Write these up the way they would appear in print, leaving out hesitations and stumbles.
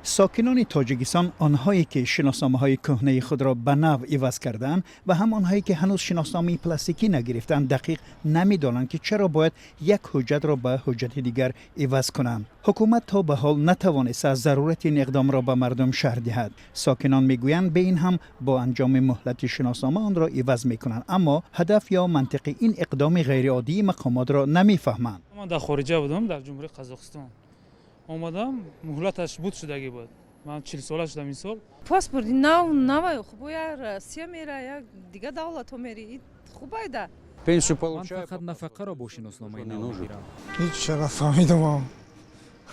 Сокинони Тоҷикистон, онҳое ки шиносномаҳои кӯҳнаи худро ба нав иваз кардаанд ва ҳам онҳое ки ҳанӯз шиносномаи пластикӣ нагирифтаанд, дақиқ намедонанд, ки чаро бояд як ҳуҷҷатро ба ҳуҷҷати дигар иваз кунанд. Ҳукумат то ба ҳол натавониста аз зарурати ин иқдомро ба мардум шарҳ диҳад. Сокинон мегӯянд, бе ин ҳам бо анҷоми муҳлати шиноснома онро иваз мекунанд, аммо ҳадаф ё мантиқи ин иқдоми ғайриоддии мақомотро намефаҳманд. Ман дар хориҷа будам, дар Ҷумҳурии Қазоқистон. Омадам, муҳлаташ буд, шудагӣ буд. Ман 40-сола шудам ин сол. Паспорти нав навай хубо, я Россия мера, я дига давлатҳо мери, хубайда. Пенсию Ман получаю. фақат нафақаро бо шиносномаи нав мегирам. Ҳеҷ нафаҳмидам.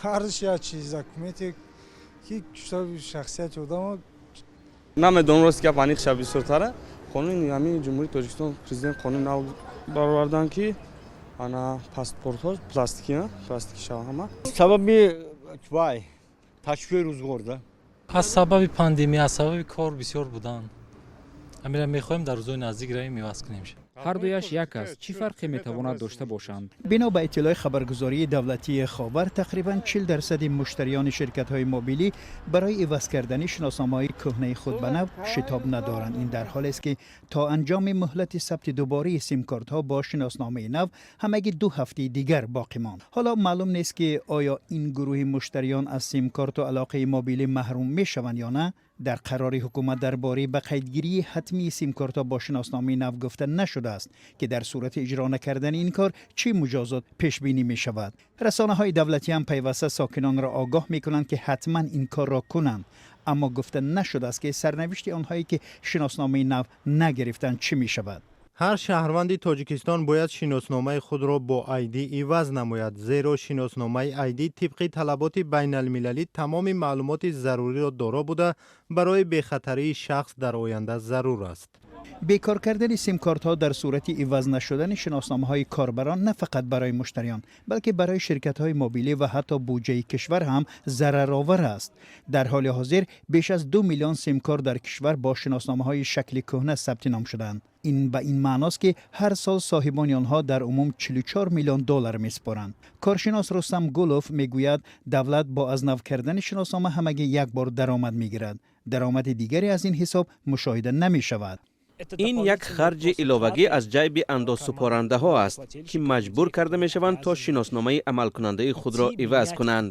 Ҳарш як чиз, документе ки шахсияти одама. Намедонам, рост гап, аниқша бисёртара. Қонуни ҳамин Ҷумҳурии Тоҷикистон, президент қонун нав баровардан, ки ана паспортҳо пластикӣ, пластикӣ шава ҳама. Сабаби вай ташвиқи рӯзгор да. Аз сабаби пандемия, аз сабаби кор бисёр будан. Ҳамира мехоҳем дар рӯзои наздик равем, иваз кунем. Ҳардуяш як аст, чӣ фарқе метавонад дошта бошанд? Бино ба иттилои хабаргузории давлатии «Ховар», тақрибан 40 дарсади муштариёни ширкатҳои мобилӣ барои иваз кардани шиносномаҳои кӯҳнаи худ ба нав шитоб надоранд. Ин дар ҳолест, ки то анҷоми муҳлати сабти дубораи симкортҳо бо шиносномаи нав ҳамагӣ 2 ҳафтаи дигар боқӣ монд. Ҳоло маълум нест, ки оё ин гурӯҳи муштариён аз симкорту алоқаи мобилӣ маҳрум мешаванд ё на. Дар қарори ҳукумат дар бораи ба қайдгирии ҳатмии симкортҳо бо шиносномаи нав гуфта нашудааст, ки дар сурати иҷро накардани ин кор чӣ муҷозот пешбинӣ мешавад. Расонаҳои давлатӣ ҳам пайваста сокинонро огоҳ мекунанд, ки ҳатман ин корро кунанд, аммо гуфта нашудааст, ки сарнавишти онҳое ки шиносномаи нав нагирифтанд, чӣ мешавад. Ҳар шаҳрванди Тоҷикистон бояд шиносномаи худро бо ID иваз намояд, зеро шиносномаи ID тибқи талаботи байналмилалӣ тамоми маълумоти заруриро доро буда, барои бехатарии шахс дар оянда зарур аст. Бекор кардани симкортҳо дар сурати иваз нашудани шиносномаҳои корбарон на фақат барои муштариён, балки барои ширкатҳои мобилӣ ва ҳатто буҷаи кишвар ҳам зараровар аст. Дар ҳоли ҳозир беш аз 2 миллион симкорт дар кишвар бо шиносномаҳои шакли кӯҳна сабти ном шудаанд. Ин ба ин маъност, ки ҳар сол соҳибони онҳо дар умум 44 миллион доллар месупоранд. Коршинос Рустам Гулов мегӯяд, давлат бо аз нав кардани шиноснома ҳамагӣ як бор даромад мегирад. Даромади дигаре аз ин ҳисоб мушоҳида намешавад. Ин як харҷи иловагӣ аз ҷайби андозсупорандаҳо аст, ки маҷбур карда мешаванд, то шиносномаи амалкунандаи худро иваз кунанд.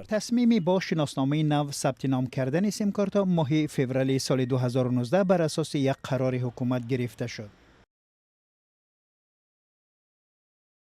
Тасмими бо шиносномаи нав сабти ном кардани симкортҳо моҳи феврали соли 2019 бар асоси як қарори ҳукумат гирифта шуд.